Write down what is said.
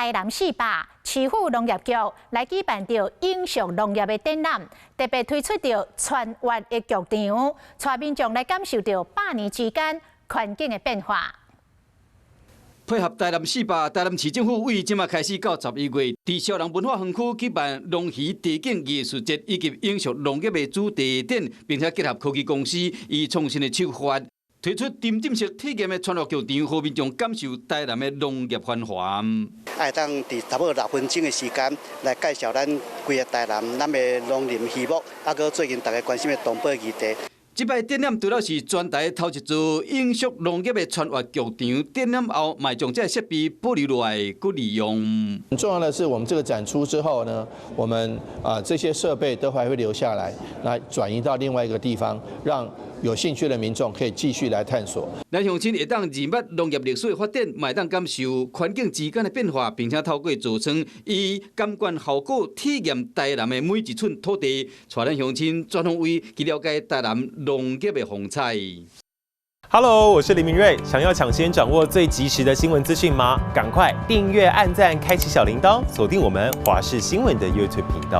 台南四百市府農業局來舉辦著永續農業的展覽，特別推出著穿越的劇場，帶民眾來感受著100年之間環境的變化。配合台南四百，台南市政府對這馬開始到11月，佇小人文化園區舉辦農漁地景藝術節以及永續農業的主題展，並且結合科技公司以創新的手法，推出沉浸式體驗的穿越劇場，予民眾感受台南的農業繁華。會當佇差不多6分鐘的時間來介紹咱規个台南，咱的農林漁牧，啊，閣最近大家關心的動保議題。這擺展覽除了是全台頭一座永續農業的穿越劇場，展覽後嘛將這設備保留落來，閣利用。很重要的是，我們這個展出之後呢，我們啊這些設備都還會留下來，來轉移到另外一個地方，讓有興趣的民眾可以繼續來探索。咱鄉親會當認捌農業歷史的發展，嘛會當感受環境之間的變化，並且透過座艙以感官效果體驗台南的每一寸土地，帶咱鄉親全方位去了解台南農業的風采。 Hello，我是林明瑞。想要搶先掌握最及時的新聞資訊嗎？趕快訂閱、按讚、開啟小鈴鐺，鎖定我們華視新聞的 YouTube 頻道。